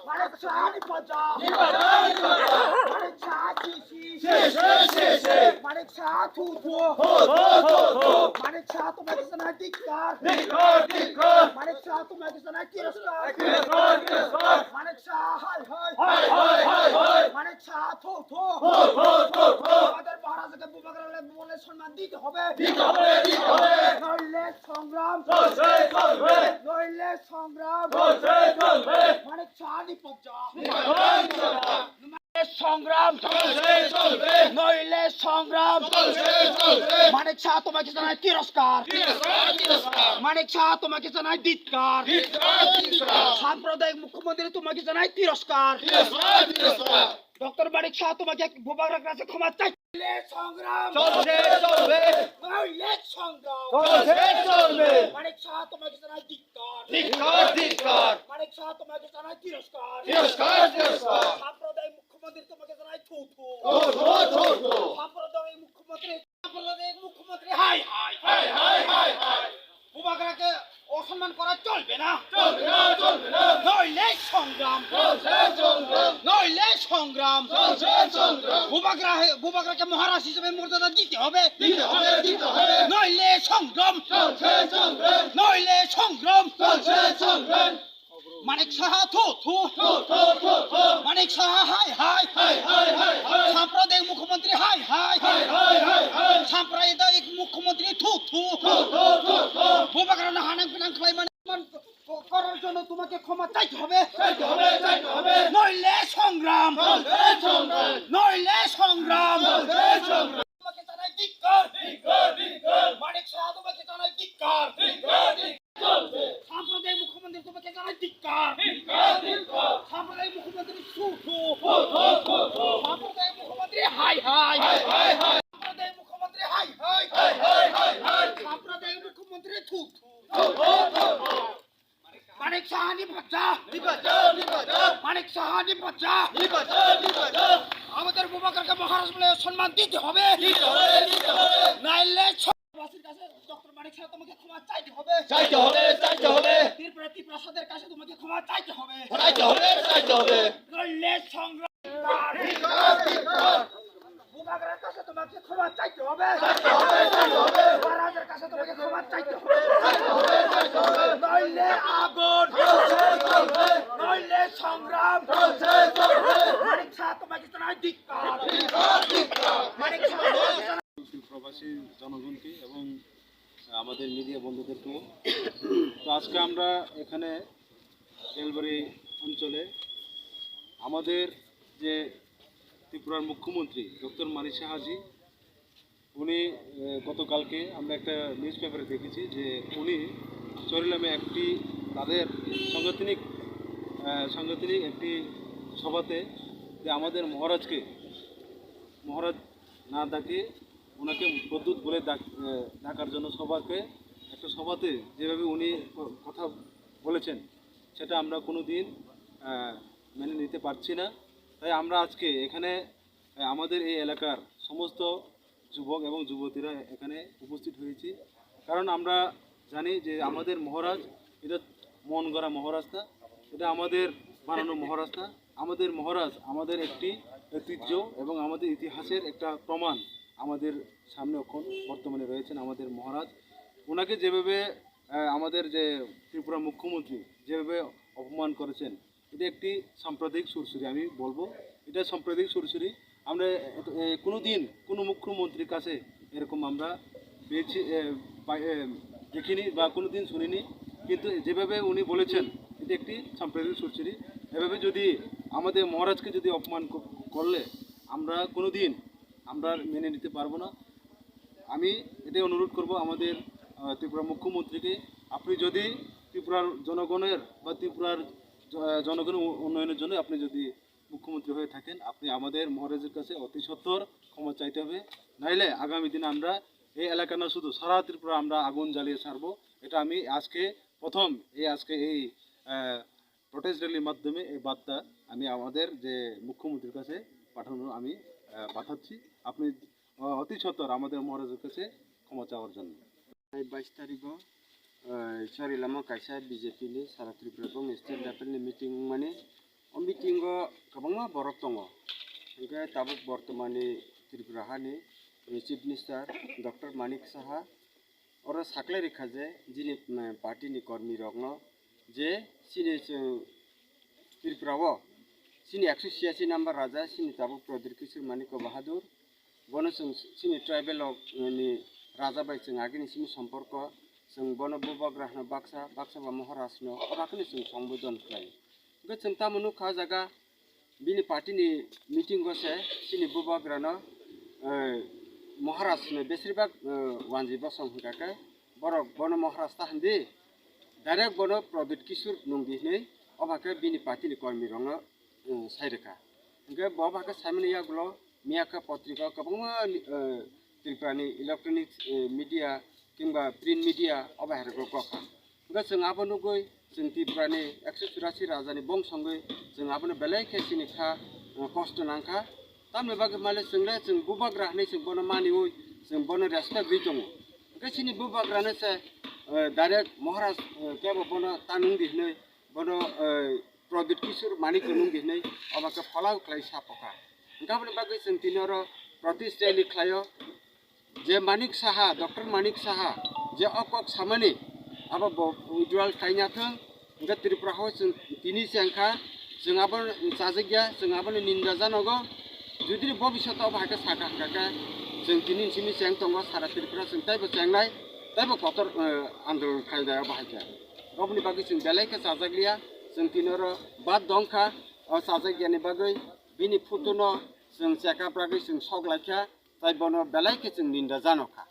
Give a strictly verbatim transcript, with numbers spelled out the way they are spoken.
Manik Saha ni paja. Manik Saha sisi. Sisi, sisi. Manik Saha thu thu. Thu, thu, thu, thu. Manik Saha tumaki sanai धिक्कार. धिक्कार, धिक्कार। Manik Saha tumaki sanai तिरस्कार. तिरस्कार, तिरस्कार। Manik Saha hai hai. Hai, hai, hai, hai। Manik Saha thu thu। Thu, thu, thu, thu। আমাদের মহারাজাকে বুবাগ্রাকে সম্মান দিতে হবে। দিতে হবে, দিতে হবে। নইলে সংগ্রাম চলছে, চলবে। নইলে সংগ্রাম চলছে, চলবে। মানিক সাহা নিপাত যা। নিপাত যা, নিপাত যা। সংগ্রাম চলছে, চলবে। নইলে সংগ্রাম চলছে, চলবে। মানিক সাহা তোমাকে জানাই তিরস্কার। তিরস্কার, তিরস্কার। মানিক সাহা তোমাকে জানাই ধিক্কার। ধিক্কার, ধিক্কার। সাম্প্রদায়িক মুখ্যমন্ত্রী তোমাকে জানাই তিরস্কার। তিরস্কার, তিরস্কার। ডক্টর মানিক সাহা তোমাকে বুবাগ্রার কাছে ক্ষমা চাই। নইলে সংগ্রাম চলছে, চলবে। নইলে সংগ্রাম চলছে, চলবে। মানিক সাহা তোমাকে জানাই ধিক্কার। ধিক্কার, ধিক্কার। মানিক সাহা তোমাকে জানাই তিরস্কার। তিরস্কার, তিরস্কার। সাম্প্রদায়িক মুখ্যমন্ত্রী তোমাকে জানাই থু থু। থু, থু, থু, থু। সাম্প্রদায়িক মুখ্যমন্ত্রী, সাম্প্রদায়িক মুখ্যমন্ত্রী হাই হাই। হাই, হাই, হাই, হাই। বুবাগ্রাকে অসম্মান করা চলবে না। চলবে না, চলবে না। নইলে সংগ্রাম চলছে, চলবে। নইলে সংগ্রাম চলছে, চলবে। বুবাগ্রা হে-, বুবাগ্রাকে মহারাজ হিসেবে মর্যাদা দিতে হবে। দিতে হবে, দিতে হবে। নইলে সংগ্রাম চলছে, চলবে। নইলে সংগ্রাম চলছে, চলবে। মানিক সাহা থু থু। থু, থু, থু, থু। মানিক সাহা হাই হাই। হাই, হাই, হাই, হাই। সাম্প্রদায়িক মুখ্যমন্ত্রী হাই হাই। হাই, হাই, হাই, হাই। সাম্প্রদায়িক মুখ্যমন্ত্রী থু থু। থু, থু, থু, থু। বুবাগ্রানো হানাং পিনাং খালাইমানি করার জন্য তোমাকে ক্ষমা চাইতে হবে। চাইতে হবে, চাইতে হবে। নইলে সংগ্রাম। চলবে, চলবে। নইলে সংগ্রাম। চলবে, চলবে। তোমাকে জানাই ধিক্কার। ধিক্কার, ধিক্কার। মানিক সাহা তোমাকে জানাই ধিক্কার। ধিক্কার, ধিক্কার। চলবে। সাম্প্রদায়িক মুখ্যমন্ত্রী তোমাকে জানাই ধিক্কার। ধিক্কার, ধিক্কার। সাম্প্রদায়িক মুখ্যমন্ত্রী থু থু। থু, থু, থু, থু। সাম্প্রদায়িক মুখ্যমন্ত্রী হাই হাই। হাই, হাই, হাই। সাম্প্রদায়িক মুখ্যমন্ত্রী হাই হাই। হাই, হাই, হাই, হাই। সাম্প্রদায়িক মুখ্যমন্ত্রী থু থু। থু, থু, থু, থু। মানিক সাহা নিপাত যা। নিপাত যা, নিপাত যা। মানিক সাহা নিপাত যা। নিপাত যা, নিপাত যা। আমাদের বুবাগ্রাকে মহারাজ বলে সম্মান দিতে হবে। দিতে হবে, দিতে হবে। নাইলে ছ-, বাসীর কাছে ডক্টর মানিক সাহা তোমাকে ক্ষমা চাইতে হবে। চাইতে হবে, চাইতে হবে। ত্রিপুরা, ত্রিপ্রাসাদের কাছে তোমাকে ক্ষমা চাইতে হবে। চাইতে হবে, চাইতে হবে। নইলে সংগ্রাম। ধিক্কার, ধিক্কার। বুবাগ্রার কাছে তোমাকে ক্ষমা চাইতে হবে। চাইতে হবে, চাইতে হবে। মহারাজের কাছে তোমাকে ক্ষমা চাইতে হবে। চাইতে হবে, চাইতে হবে। নইলে আগুন চলছে, চলবে। নইলে সংগ্রাম চলছে, চলবে। মানিক সাহা তোমাকে জানাই ধিক্কার। ধিক্কার, ধিক্কার। মানিক সাহা তোমাকে জানাই প্রবাসী জনগণকে এবং আমাদের মিডিয়া বন্ধুদেরকেও। তো আজকে আমরা এখানে বেলবাড়ি অঞ্চলে আমাদের যে ত্রিপুরার মুখ্যমন্ত্রী ডক্টর মানিক সাহাজি, উনি, এ, গতকালকে আমরা একটা নিউজ পেপারে দেখেছি যে উনি চরিলামে একটি তাদের সাংগঠনিক, এ, সাংগঠনিক একটি সভাতে যে আমাদের মহারাজকে, মহারাজ না ডাকে ওনাকে প্রদ্যুৎ বলে ডাক-, এ, ডাকার জন্য সভাকে, একটা সভাতে যেভাবে উনি ক-, কথা বলেছেন, সেটা আমরা কোনো দিন, আহ, মেনে নিতে পারছি না। তাই আমরা আজকে এখানে, আহ, আমাদের এই এলাকার সমস্ত যুবক এবং যুবতীরা এখানে উপস্থিত হয়েছি, কারণ আমরা জানি যে আমাদের মহারাজ এটা মন গড়া মহারাজ না, এটা আমাদের বানানো মহারাজ না। আমাদের মহারাজ আমাদের একটি ঐতিহ্য এবং আমাদের ইতিহাসের একটা প্রমাণ আমাদের সামনে এখন বর্তমানে রয়েছেন আমাদের মহারাজ। ওনাকে যেভাবে আহ, আমাদের যে ত্রিপুরা মুখ্যমন্ত্রী যেভাবে অপমান করেছেন, এটা একটি সাম্প্রদায়িক সুরসুরি আমি বলবো। এটা সাম্প্রদায়িক সুরসুরি। আমরা এত, এ, কোনোদিন কোনো মুখ্যমন্ত্রীর কাছে এরকম আমরা পেয়েছি, এ, পা-, এ, দেখিনি বা কোনোদিন শুনিনি। কিন্তু যেভাবে উনি বলেছেন, এটা একটি সাম্প্রদায়িক সুরসুরি। এভাবে যদি আমাদের মহারাজকে যদি অপমান ক-, করলে আমরা কোনোদিন আমরা মেনে নিতে পারবো না। আমি এটাই অনুরোধ করব আমাদের, আহ, ত্রিপুরা মুখ্যমন্ত্রীকে, আপনি যদি ত্রিপুরার জনগণের বা ত্রিপুরার জ-, আহ, জনগণের উ-, উন্নয়নের জন্য আপনি যদি মুখ্যমন্ত্রী হয়ে থাকেন, আপনি আমাদের মহারাজের কাছে অতি সত্বর ক্ষমা চাইতে হবে। নাইলে আগামী দিনে আমরা এই এলাকা না শুধু সারা ত্রিপুরা আমরা আগুন জ্বালিয়ে ছাড়বো। এটা আমি আজকে প্রথম, এই আজকে এই, আহ, প্রোটেস্ট র‍্যালির মাধ্যমে এই বার্তা আমি আমাদের যে মুখ্যমন্ত্রীর কাছে পাঠানো আমি, আহ, পাঠাচ্ছি। আপনি, আহ, অতি সত্বর আমাদের মহারাজের কাছে ক্ষমা চাওয়ার জন্য। এই বাইশ তারিখও Eh, chari lama kaisa B J P ni sara Tripura Congress State level ni meeting wngmani. O meeting o kwbangma borok tongo. Hwnkhe tabuk bortomani Tripura hani, eh, Chief Minister Doctor Manik Saha oro saklai rikha je jini, eh, party ni kormi rokno je chini chwng Tripura o chini ekso chiyasi number raja chini tabuk Pradyut Kishore Manikya Bahadur, bono chwng chini tribal rok, eh, ni raja bai chwng agini simi somporko, chwng bono bubagra hwno baksa, baksa ba Maharaj hwno, obo hakheno chwng sombodon khlai. Hwnkhe chwng tamo nukha o jaga bini party ni meeting o se chini bubagra no, eh, Maharaj hwno besir bak, eh, wanji bosong hwnkha khe borok bono Maharaj ta hwndi, direct bono Pradyut Kishore nungdi hwnwi obo haikhe bini party ni kormi rokno, eh, sai rwkha. Hwnkhe bo obo haikhe saimani yagulo miya khe potrika kwbangma, eh, Tripura ni electronic, eh, media kingba print media obo hai rwgo kokha. Hwnkhe chwng abo nugwi chwng Tripura ni ekso churasi raja ni bongso wngwi chwng abono belai khe chini kha, eh, kosto nangkha. Tamni bagwi male chwng le chwng bubagra hwnwi chwng bono maniwi chwng bono respect rwi tongo. Hwnkhe chini bubagra no se, eh, direct Maharaj, eh, kebo bono ta nungdi hwnwi bono, eh, Pradyut Kishore Manikya nungdi hwnwi obo khe phola khlai sapokha. Hwnkhe aboni bagwi chwng tini oro protest rally khlaio. Je Manik Saha, Doctor Manik Saha, je o kok samani, abo bo withdrawal khlaina thung, hwnkhe Tripura hao chwng tini chengkha, chwng abo chajakya, chwng abono ninda janogo, jodi bobishoto abo haikhe sakha hwnkha khe, chwng tini simi cheng tongo, sara Tripura chwng teibo chengnai, teibo kotor, eh, andolon khlainai abo haikhe. Oboni bagwi chwng belai khe chajakliya, chwng tini oro bad dongkha, o chajakyani bagwi bini photo no chwng check up ragwi chwng sok laikha, tai bono belai khe chwng ninda jano kha.